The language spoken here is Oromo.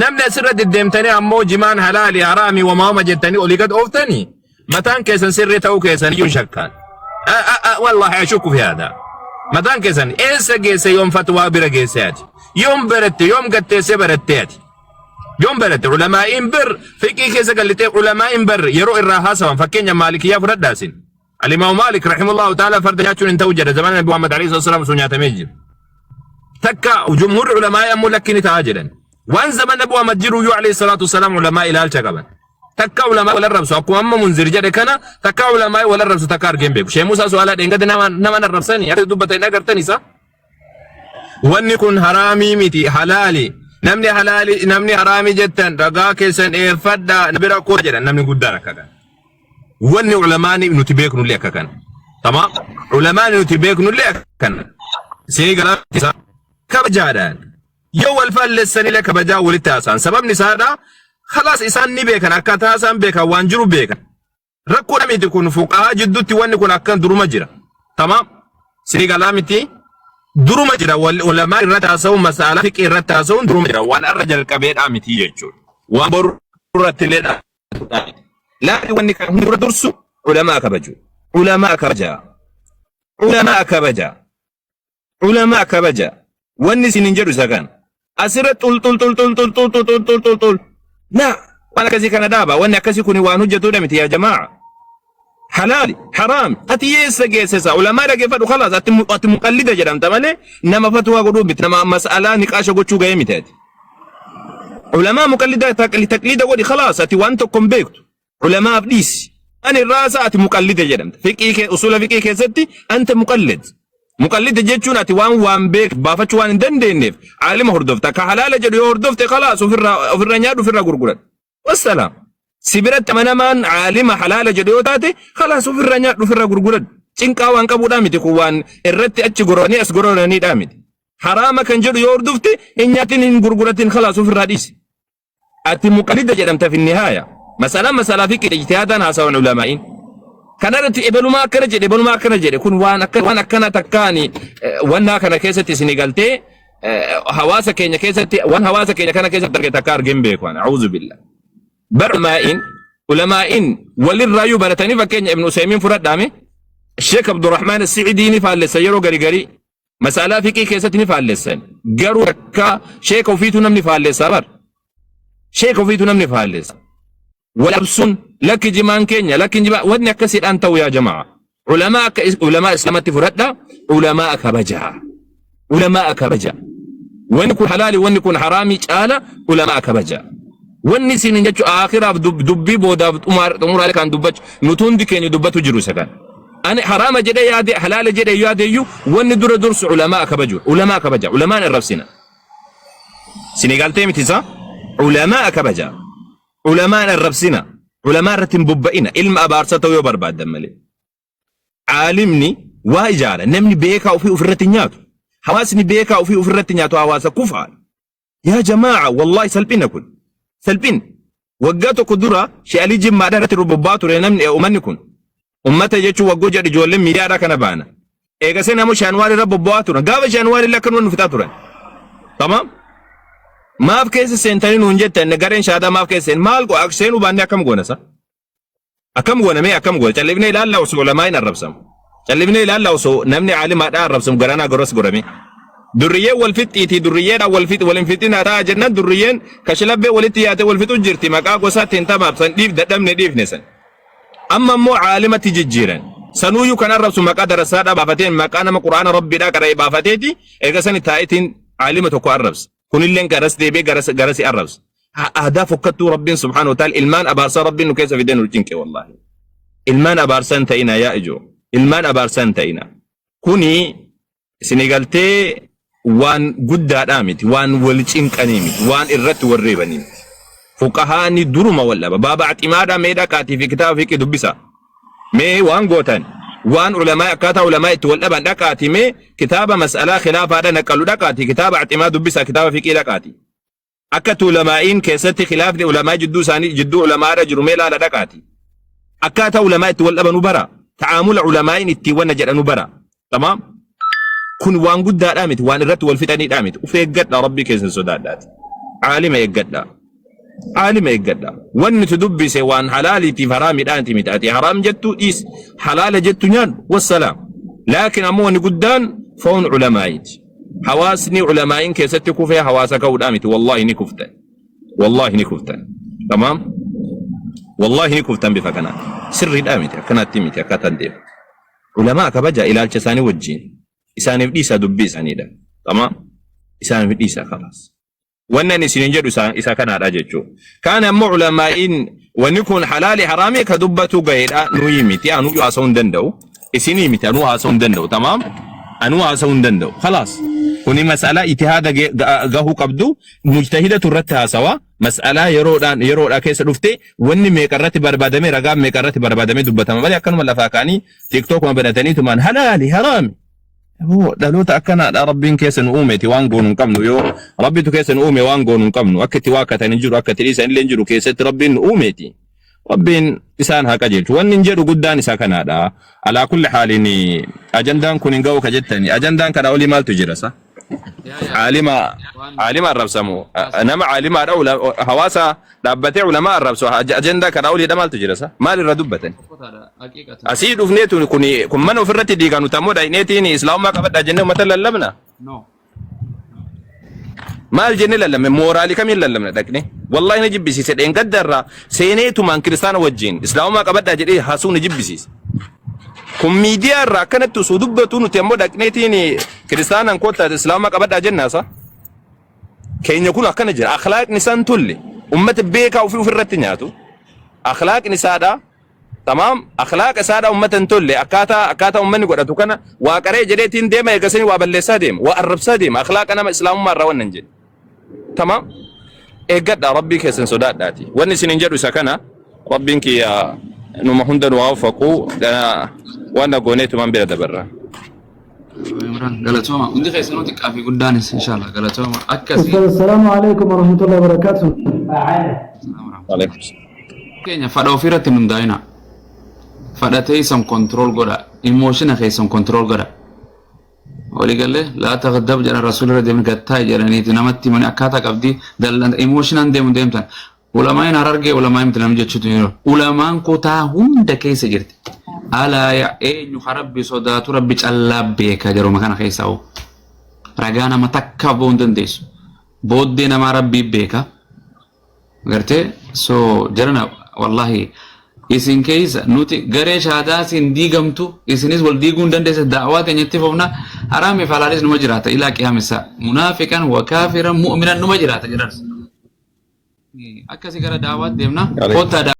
Namni asirra deddeemtanii ammoo jimaan halaali haraami wamaama jettanii olii gad ooftanii mataan keessan sirrii ta'uu keessan iyyuu hin shakkaan. Wallaahi ashukku fi haadaa. Mataan keessan eessa geesse yoom fatwaa bira geesse ati? Yoom baratte yoom gatteessee baratte ati? Yoom baratte ulamaa'iin bir fiqii keessa gallitee ulamaa'iin bar yeroo irraa haasawan fakkeenya maalikiyyaa fudhadhaasin. Alimaamu Maalik rahimullahu ta'ala farda nyaachuun hin ta'u jedha zamana Nabi Muhammad alayhi salatu wassalaam osoo nyaatamee jiru. Takka jumhurri ulamaa'ii ammoo lakki ni ta'a jedhan. Waan zamana Nabi Muhammad jiru iyyuu alayhi salatu wassalaam ulamaa ilaalcha qaban. Takka ulamaa wal arrabsu akkuma amma munzir jedhe kana takka ulamaa wal arrabsu takka argeen beeku. Shee Musaa Su'aalaa dheengade nama arrabsanii akka dubbatan hin agartan isa. Wanni kun haraamii miti halaali. Namni halaali namni haraamii jettan ragaa keessan dheeffadhaa na bira koo jedhan namni guddaan akka kana. Wanni ulamaani nuti beeknullee akka kana. Tamaam. Ulamaani nuti beeknullee akka kana. Isinii galaa isaa kabajaadhaan. Yoo wal faallessanillee kabajaa walitti haasa'an. Sababni isaadha. Khalaas isaan ni beekan akkaataa isaan beekan waan jiru beekan. Rakkoo miti kun fuqahaa jidduutti wanni kun akkan duruma jira. Tamaam. Isinii galaa miti. Duruma jira wal ulamaa irratti haasa'uun masaalaa fiqii irratti haasa'uun duruma jira. Waan arra jalqabeedhaa miti jechuudha. Waan boru irratti illee Laakiin wanni kan hunda dursu ulamaa kabaju. Ulamaa kabaja. Ulamaa kabaja. Ulamaa kabaja. Wanni isin hin jedhu isa kana. Asirra xul xul xul xul xul xul xul xul xul xul xul. Na waan akkasii kana dhaaba. Wanni akkasii kun waan hojjetudha miti yaa jamaa. Halaali, haraami. Ati eessa geessisa? Ulamaa dhageeffadhu khalaas. Ati muqallida jedhamta malee nama fatwaa godhuu miti. Nama mas'alaa niqaasha gochuu ga'ee miti ati. Ulamaa muqallida taqliida godhi khalaas ati waan tokko hin beektu. Ulamaaf dhiisi. Ani irraa ati muqallida jedhamta. Fiqii kee usula fiqii keessatti anta muqallid. Muqallida jechuun ati waan waan beektu baafachuu waan hin dandeenyeef aalima hordofta. Ka halaala jedhu yoo hordofte khalaas ofirraa ofirra nyaadhu ofirraa gurguradhu. Wassalaam. Si biratti amanamaan aalima halaala jedhu yoo taate khalaas ofirraa nyaadhu ofirraa gurguradhu. Cinqaa waan qabuudhaa miti kun waan irratti achi gororanii as gororaniidhaa miti. Haraama kan jedhu yoo hordofte hin nyaatin hin gurguratin khalaas ofirraa dhiisi. Ati muqallida jedhamta fi nihaaya. Masalaa masalaa fiqhi ijtihaadaan haasawan ulamaa'iin. Kanarratti ebalumaa akkana jedhe ebalumaa akkana jedhe kun waan akka waan akkana takkaani wannaa kana keessatti isinii galtee hawaasa keenya keessatti waan hawaasa keenya kana keessatti arge takka argeen beeku ana a'uuzu billah. Bar ulamaa'iin ulamaa'iin walirraayyuu baratanii fakkeenya Ibn Usaymiin fudhadhaame Sheek Abdurrahmaan Si'idii ni faallessa yeroo gari garii Mas'alaa fiqii keessatti ni faallessan. Garuu takka sheeka ofiitu namni faallessaa bar. Sheeka ofiitu namni faallessa. Wal absuun lakki jimaan keenya lakki jimaa wanni akkasiidhaan ta'u yaa jamaa. Ulamaa akka ulamaa islaamatti fudhadha. Ulamaa kabajaa. Ulamaa kabajaa. Wanni kun halaali wanni kun haraamii caala ulamaa kabajaa. Wanni isin hin jechu aakhiraaf dubbii boodaaf xumuraalee kan dubbachu nuti hundi keenya dubbatu jiru isa kana. Ani haraama jedhee yaade halaala jedhee yaadeyyuu wanni dura dursu ulamaa kabaju ulamaa kabaja ulamaan arrabsina. Isinii galtee miti isaa ulamaa kabaja ulamaan arrabsina ulamaa irratti hin bobba'ina ilma abaarsa ta'uu yoo barbaaddan malee. Aalimni waa ijaara namni beekaa ofii ofirratti hin nyaatu. Hawaasni beekaa ofii ofirratti nyaatu hawaasa kufaadha. Yaa jamaa'a wallaahi salphina kun. Salphin. Waggaa tokko dura Shee'alii Jimmaadhaa irratti bobba'aa ture namni uummanni kun. Uummata jechuun waggoo jedhu ijoolleen miidiyaadhaa kana baana. Eegasee namoo Shaanwaar irra bobba'aa turan. Gaafa Shaanwaar illee akkanuma nu fixaa turan. Tamaam. Maaf keessa seentanii nuun jettan gareen shaadaa maaf keessa seen maal seenuu baannee akkam goona sa? Akkam goona mee akkam goona callifnee ilaallaa osoo ulamaa hin arrabsamu. Callifnee ilaallaa osoo namni caalimaadhaa arrabsamu garanaa garas godhame. Durriyyeen wal fixxiitii durriyyeedhaan wal fixi wal hin fixinaa ta'a jennaan durriyyeen kashlabbee walitti yaatee wal fixu jirti maqaa gosaatti hin tabaabsan dhiif dadhabne dhiifne san. Amma immoo caalimatti jijjiiran. Sanuuyyuu kan arrabsu maqaa darasaadhaa baafateen maqaa nama quraana rabbiidhaa qara'e baafateeti erga sani taa'eetiin caalima tokko arrabsa. Kunilleen garas deebi'ee garas garasi arrabsa. Aadaa fokkattuu Rabbiin subhaanahu wa ta'ala ilmaan abaarsaa Rabbiin nu keessa fidee nu cinqe wallaahi. Ilmaan abaarsaa hin ta'inaa yaa ijoo. Ilmaan abaarsaa hin ta'inaa. Kuni isinii galtee waan guddaadhaa miti, waan wal cinqanii miti, waan irratti wal reebanii miti. Fuqahaani duruma wal dhaba. Baaba aximaadhaa mee dhaqaatii fi kitaaba fiqii dubbisaa. Mee waan gootan waan ulamaa akkaataa ulamaa itti wal dhaban dhaqaati mee kitaaba mas'alaa khilaafaadha naqalu dhaqaati kitaaba aximaa dubbisaa kitaaba fiqii dhaqaati. Akka itti ulamaa'iin keessatti khilaafni ulamaa jidduu isaanii jidduu ulamaadha jiru mee laala dhaqaati. Akkaataa ulamaa itti wal dhabanu bara. Ta'aamula ulamaa'iin ittiin wanna jedhanu bara. Tamaam. Kun waan guddaadhaa miti waan irratti wal fixaniidhaa miti. Uf eeggadha rabbii keessan sodaadhaati. Aalima eeggadha. Aalima eeggadha. Wanni nuti dubbise waan halaaliitiif haraamiidhaanti miti. Ati haraam jettu dhiis, halaala jettu nyaadhu. Wassalaam. Laakiin ammoo wanni guddaan foon ulamaa'iiti. Hawaasni ulamaa'iin keessatti kufee hawaasa ka'uudhaa miti. Wallaahi ni kuftan. Wallaahi ni kuftan. Tamaam? Wallaahi ni kuftan bifa kanaan. Sirriidhaa miti. Akkanaatti miti akkaataan deemu. Ulamaa kabaja ilaalcha isaanii wajjin. Isaaniif dhiisaa dubbii isaaniidha. Tamaam? Isaaniif dhiisaa kalaas. Wanni ani isiniin jedhu isa kanaadha jechuudha. Kaan ammoo ulamaa'iin wanni kun halaali haraamii ka dubbatu gaheedha nuyi miti anuu haasa'uu hin danda'u. Isinii miti anuu haasa'uu hin danda'u. Tamaam? Anuu haasa'uu hin danda'u. Khalaas. Kuni mas'alaa itihaada gahuu qabdu mujtahidatu irratti haasawa. Mas'alaa yeroodhaan yeroodhaa keessa dhufte wanni meeqa irratti barbaadamee ragaan meeqa irratti barbaadamee dubbatama malee akkanuma lafaa ka'anii tiiktookuma banatanii tumaan halaali haraami. Aboo dhaloota akkanaadha rabbiin keessa nu uumeeti waan goonu hin qabnu yoo rabbitu keessa nu uume waan goonu hin qabnu akka itti waakkatan hin jiru akka itti dhiisan illee hin jiru keessatti rabbiin nu uumeeti. Rabbiin isaan haa qajeelchu. Wanni hin jedhu guddaan isa kanaadha. Alaa kulli haaliin ajandaan kun hin ga'u ka jettani. Ajandaan kana olii maaltu jira sa? Aalima aalima arrabsamu nama aalimaadha hawaasa dhaabbatee ulamaa arrabsu ajandaa kana oliidha maaltu jira sa? Maal irra dubbatan? Asii dhufneetu kun kun mana ofirratti diigaa nuti ammoo dhaqneetiin islaamummaa qabadhaa jennee uummata lallabna. No. Maal jennee lallabne? Mooraalii kamiin lallabna dhaqne? Wallaahi na jibbisiise dheengadda irraa seeneetumaan kiristaana wajjin islaamummaa qabadhaa jedhee haasuu na jibbisiise. Kun miidiyaa irraa akkanatti osoo dubbatu nuti ammoo dhaqneetiin kiristaanaan kottaa islaamummaa qabadhaa jennaasa. Keenya kun akkana jira. Akhlaaqni isaan tolle. Ummata beekaa ofii ofirratti nyaatu. Akhlaaqni isaadha. Tamaam akhlaaqa isaadha ummata hin tolle akkaataa akkaataa ummanni godhatu kana waa qaree jedheetiin deema eegasanii waa balleessaa deema waa arrabsaa deema akhlaaqa nama islaamummaa irraa wannan jedhe. Tamaam eeggadha rabbii keessan sodaadhaati. Wanni isin hin jedhu isa kana rabbiin kiyya numa hunda nu haa waffaqu waan gooneetumaan bira dabarra. Imran galatooma hundi keessanuu xiqqaa fi guddaanis inshallah galatooma akkasii. Ustaz, assalamu alaikum warahmatullahi wabarakatuh. Alaikum. Keenya fadha ofirratti hin hundaa'ina. Fadha teessan control godha. Emotion keessan control godha. Walii galee laa taghdab jedhan rasuulli irra deemni gattaa jedhaniiti namatti himanii akkaataa qabdi dallan emotionaan deemu deemtan. Ulamaa'in Harargee ulamaa'in miti namni jechuutu hin jiru. Ulamaan kutaa hunda keessa jirti. Alaa yaa eenyu ka Rabbi sodaatu Rabbi callaa beeka jaruma kana keessaa hoo. Ragaa nama takkaaf ba'uu hin dandeessu. Booddee namaa Rabbii beeka. Gartee so jarana wallahi isin keessa nuti garee shahaadaa isin diigamtu isinis wal diiguu hin dandeessa da'awaa teenyatti fufna haraamiif halaalis numa jiraata ilaa qiyaamissa munaafiqan wa kaafiran mu'minan numa jiraata jedhan. Akkasi gara da'awaatti deemna. Kottaa.